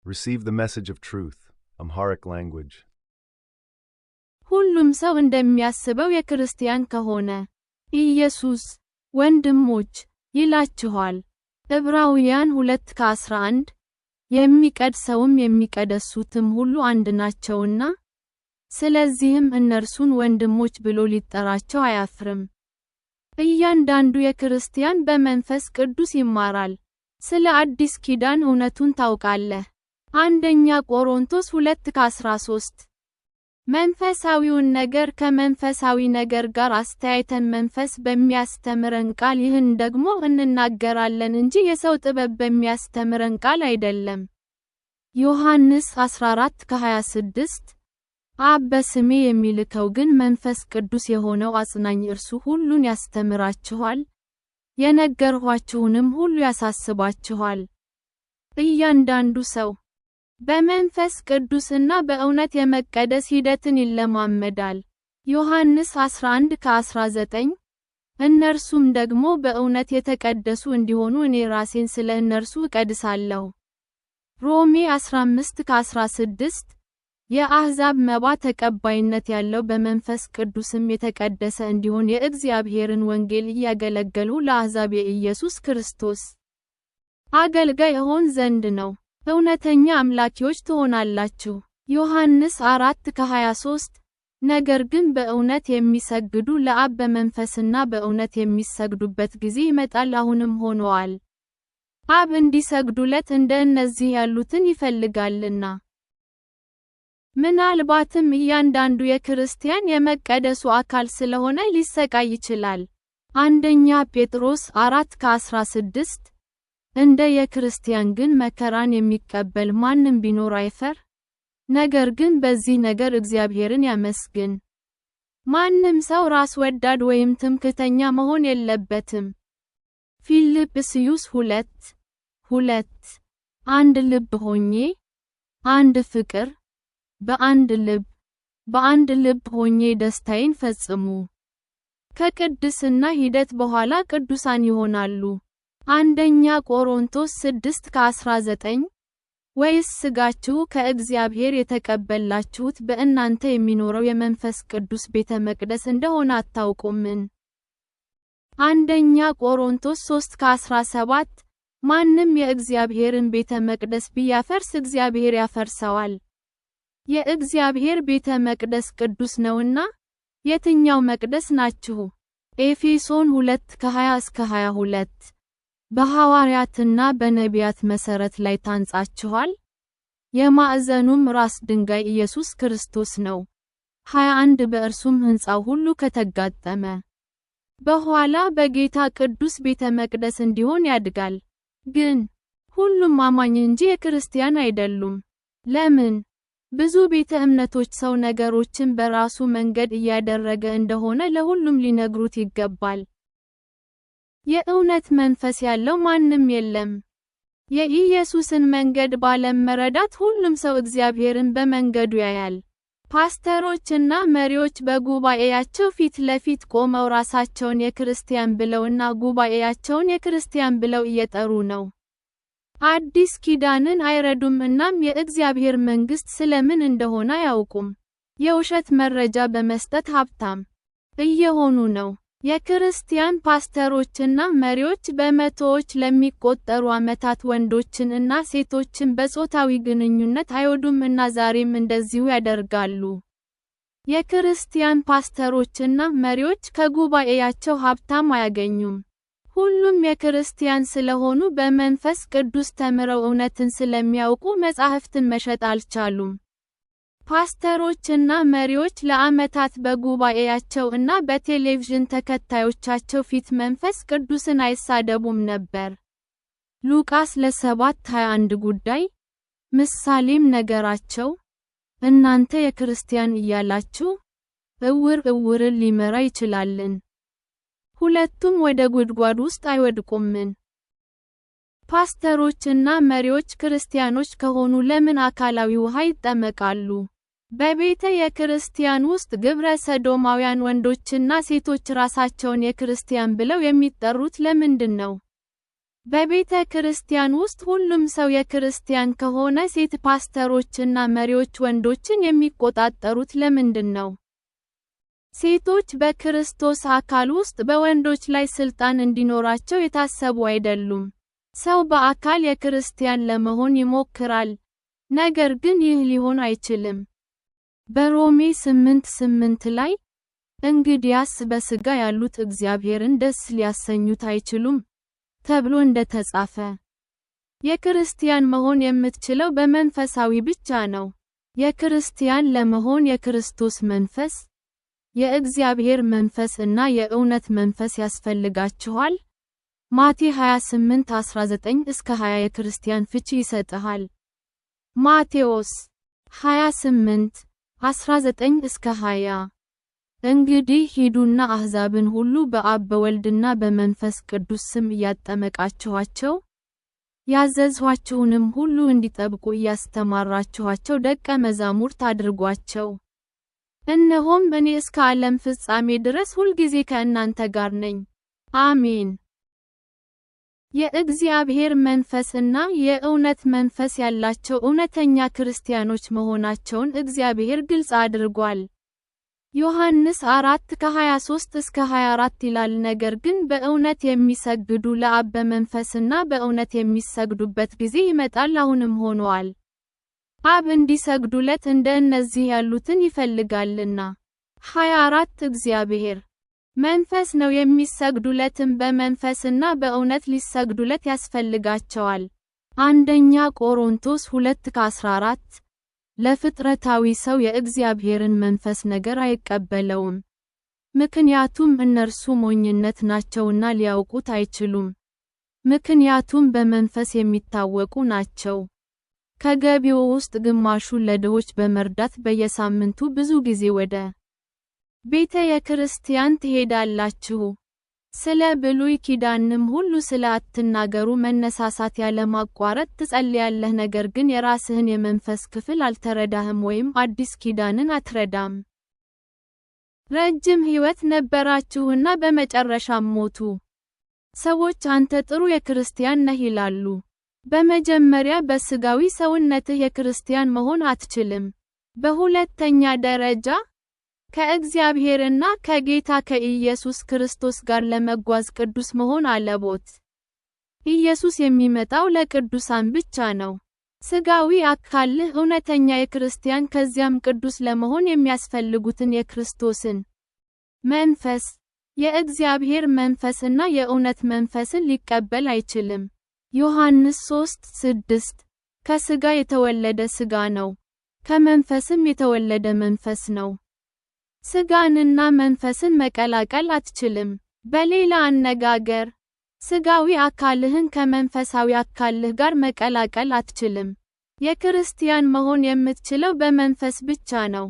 Receive the message of truth, Amharic language. ሁሉም ሰው እንደሚያስበው የክርስቲያን ከሆነ፣ ኢየሱስ፣ ወንድሞች፣ ይላችኋል። ዕብራውያን 2:11፣ የሚቀድሰውም የሚቀደሱትም ሁሉ አንድ ናቸውና፣ ስለዚህም እነርሱን ወንድሞች ብሎ ሊጠራቸው አያፍርም። እያንዳንዱ የክርስቲያን በመንፈስ ቅዱስ ይማራል። ስለ አዲስ ኪዳን እውነቱን ታውቃለህ። አንደኛ ቆሮንቶስ 2:13። መንፈሳዊውን ነገር ከመንፈሳዊ ነገር ጋር አስተያይተን መንፈስ በሚያስተምረን ቃል ይህን ደግሞ እንናገራለን እንጂ የሰው ጥበብ በሚያስተምረን ቃል አይደለም። ዮሐንስ 14:26። አብ በስሜ የሚልከው ግን መንፈስ ቅዱስ የሆነው አጽናኝ እርሱ ሁሉን ያስተምራችኋል፣ የነገርኋችሁንም ሁሉ ያሳስባችኋል። እያንዳንዱ ሰው በመንፈስ ቅዱስና በእውነት የመቀደስ ሂደትን ይለማመዳል። ዮሐንስ 11:19። እነርሱም ደግሞ በእውነት የተቀደሱ እንዲሆኑ እኔ ራሴን ስለ እነርሱ እቀድሳለሁ። ሮሜ 15:16። የአሕዛብ መባ ተቀባይነት ያለው በመንፈስ ቅዱስም የተቀደሰ እንዲሆን የእግዚአብሔርን ወንጌል እያገለገልሁ ለአሕዛብ የኢየሱስ ክርስቶስ አገልጋይ እሆን ዘንድ ነው። እውነተኛ አምላኪዎች ትሆናላችሁ። ዮሐንስ 4:23። ነገር ግን በእውነት የሚሰግዱ ለአብ በመንፈስና በእውነት የሚሰግዱበት ጊዜ ይመጣል፣ አሁንም ሆኖአል። አብ እንዲሰግዱለት እንደ እነዚህ ያሉትን ይፈልጋልና። ምናልባትም እያንዳንዱ የክርስቲያን የመቀደሱ አካል ስለሆነ ሊሰቃይ ይችላል። አንደኛ ጴጥሮስ 4:16። እንደ የክርስቲያን ግን መከራን የሚቀበል ማንም ቢኖር አይፈር፣ ነገር ግን በዚህ ነገር እግዚአብሔርን ያመስግን። ማንም ሰው ራስ ወዳድ ወይም ትምክህተኛ መሆን የለበትም። ፊልጵስዩስ 2:2። አንድ ልብ ሆኜ፣ አንድ ፍቅር፣ በአንድ ልብ፣ በአንድ ልብ ሆኜ ደስታዬን ፈጽሙ። ከቅድስና ሂደት በኋላ ቅዱሳን ይሆናሉ። አንደኛ ቆሮንቶስ 6:19። ወይስ ሥጋችሁ ከእግዚአብሔር የተቀበላችሁት በእናንተ የሚኖረው የመንፈስ ቅዱስ ቤተ መቅደስ እንደሆነ አታውቁምን? አንደኛ ቆሮንቶስ 3:17። ማንም የእግዚአብሔርን ቤተ መቅደስ ቢያፈርስ እግዚአብሔር ያፈርሰዋል። የእግዚአብሔር ቤተ መቅደስ ቅዱስ ነውና፣ የትኛው መቅደስ ናችሁ? ኤፌሶን 2 ከ20 እስከ 22። በሐዋርያትና በነቢያት መሠረት ላይ ታንጻችኋል፣ የማዕዘኑም ራስ ድንጋይ ኢየሱስ ክርስቶስ ነው። 21 በእርሱም ሕንፃው ሁሉ ከተጋጠመ በኋላ በጌታ ቅዱስ ቤተ መቅደስ እንዲሆን ያድጋል። ግን ሁሉም አማኝ እንጂ የክርስቲያን አይደሉም። ለምን? ብዙ ቤተ እምነቶች ሰው ነገሮችን በራሱ መንገድ እያደረገ እንደሆነ ለሁሉም ሊነግሩት ይገባል። የእውነት መንፈስ ያለው ማንም የለም። የኢየሱስን መንገድ ባለመረዳት ሁሉም ሰው እግዚአብሔርን በመንገዱ ያያል። ፓስተሮችና መሪዎች በጉባኤያቸው ፊት ለፊት ቆመው ራሳቸውን የክርስቲያን ብለውና ጉባኤያቸውን የክርስቲያን ብለው እየጠሩ ነው። አዲስ ኪዳንን አይረዱም እናም የእግዚአብሔር መንግሥት ስለምን እንደሆነ አያውቁም። የውሸት መረጃ በመስጠት ሀብታም እየሆኑ ነው። የክርስቲያን ፓስተሮችና መሪዎች በመቶዎች ለሚቆጠሩ ዓመታት ወንዶችን እና ሴቶችን በጾታዊ ግንኙነት አይወዱም እና ዛሬም እንደዚሁ ያደርጋሉ። የክርስቲያን ፓስተሮችና መሪዎች ከጉባኤያቸው ሀብታም አያገኙም። ሁሉም የክርስቲያን ስለሆኑ በመንፈስ ቅዱስ ተምረው እውነትን ስለሚያውቁ መጻሕፍትን መሸጥ አልቻሉም። ፓስተሮችና መሪዎች ለዓመታት በጉባኤያቸው እና በቴሌቪዥን ተከታዮቻቸው ፊት መንፈስ ቅዱስን አይሳደቡም ነበር። ሉቃስ ለ7:21 ጉዳይ፣ ምሳሌም ነገራቸው፣ እናንተ የክርስቲያን እያላችሁ፣ እውር እውርን ሊመራ ይችላልን? ሁለቱም ወደ ጉድጓድ ውስጥ አይወድቁምን? ፓስተሮችና መሪዎች ክርስቲያኖች ከሆኑ ለምን አካላዊ ውሃ ይጠመቃሉ? በቤተ የክርስቲያን ውስጥ ግብረ ሰዶማውያን ወንዶችና ሴቶች ራሳቸውን የክርስቲያን ብለው የሚጠሩት ለምንድን ነው? በቤተ ክርስቲያን ውስጥ ሁሉም ሰው የክርስቲያን ከሆነ ሴት ፓስተሮችና መሪዎች ወንዶችን የሚቆጣጠሩት ለምንድን ነው? ሴቶች በክርስቶስ አካል ውስጥ በወንዶች ላይ ስልጣን እንዲኖራቸው የታሰቡ አይደሉም። ሰው በአካል የክርስቲያን ለመሆን ይሞክራል፣ ነገር ግን ይህ ሊሆን አይችልም። በሮሜ 8:8 ላይ፣ እንግዲያስ በሥጋ ያሉት እግዚአብሔርን ደስ ሊያሰኙት አይችሉም ተብሎ እንደተጻፈ። የክርስቲያን መሆን የምትችለው በመንፈሳዊ ብቻ ነው። የክርስቲያን ለመሆን የክርስቶስ መንፈስ፣ የእግዚአብሔር መንፈስ እና የእውነት መንፈስ ያስፈልጋችኋል። ማቴ 28:19-20 የክርስቲያን ፍቺ ይሰጥሃል። ማቴዎስ 28:19-20። እንግዲህ ሂዱና አሕዛብን ሁሉ በአብ በወልድና በመንፈስ ቅዱስ ስም እያጠመቃችኋቸው፣ ያዘዝኋችሁንም ሁሉ እንዲጠብቁ እያስተማራችኋቸው ደቀ መዛሙርት አድርጓቸው። እነሆም እኔ እስከ ዓለም ፍጻሜ ድረስ ሁልጊዜ ከእናንተ ጋር ነኝ። አሜን። የእግዚአብሔር መንፈስ እና የእውነት መንፈስ ያላቸው እውነተኛ ክርስቲያኖች መሆናቸውን እግዚአብሔር ግልጽ አድርጓል። ዮሐንስ 4:23-24 ይላል፣ ነገር ግን በእውነት የሚሰግዱ ለአብ በመንፈስና በእውነት የሚሰግዱበት ጊዜ ይመጣል፣ አሁንም ሆኖአል። አብ እንዲሰግዱለት እንደ እነዚህ ያሉትን ይፈልጋልና። 24 እግዚአብሔር መንፈስ ነው፣ የሚሰግዱለትም በመንፈስና በእውነት ሊሰግዱለት ያስፈልጋቸዋል። አንደኛ ቆሮንቶስ 2:14። ለፍጥረታዊ ሰው የእግዚአብሔርን መንፈስ ነገር አይቀበለውም፣ ምክንያቱም እነርሱ ሞኝነት ናቸውና ሊያውቁት አይችሉም፣ ምክንያቱም በመንፈስ የሚታወቁ ናቸው። ከገቢው ውስጥ ግማሹን ለድሆች በመርዳት በየሳምንቱ ብዙ ጊዜ ወደ ቤተ የክርስቲያን ትሄዳላችሁ። ስለ ብሉይ ኪዳንም ሁሉ ስለ አትናገሩ መነሳሳት ያለማቋረጥ ትጸልያለህ፣ ነገር ግን የራስህን የመንፈስ ክፍል አልተረዳህም ወይም አዲስ ኪዳንን አትረዳም። ረጅም ሕይወት ነበራችሁና በመጨረሻም ሞቱ። ሰዎች አንተ ጥሩ የክርስቲያን ነህ ይላሉ። በመጀመሪያ በሥጋዊ ሰውነትህ የክርስቲያን መሆን አትችልም። በሁለተኛ ደረጃ፣ ከእግዚአብሔርና ከጌታ ከኢየሱስ ክርስቶስ ጋር ለመጓዝ ቅዱስ መሆን አለቦት። ኢየሱስ የሚመጣው ለቅዱሳን ብቻ ነው። ሥጋዊ አካልህ እውነተኛ የክርስቲያን ከዚያም ቅዱስ ለመሆን የሚያስፈልጉትን የክርስቶስን መንፈስ፣ የእግዚአብሔር መንፈስና የእውነት መንፈስን ሊቀበል አይችልም። ዮሐንስ 3:6። ከሥጋ የተወለደ ሥጋ ነው፣ ከመንፈስም የተወለደ መንፈስ ነው። ሥጋንና መንፈስን መቀላቀል አትችልም። በሌላ አነጋገር፣ ሥጋዊ አካልህን ከመንፈሳዊ አካልህ ጋር መቀላቀል አትችልም። የክርስቲያን መሆን የምትችለው በመንፈስ ብቻ ነው።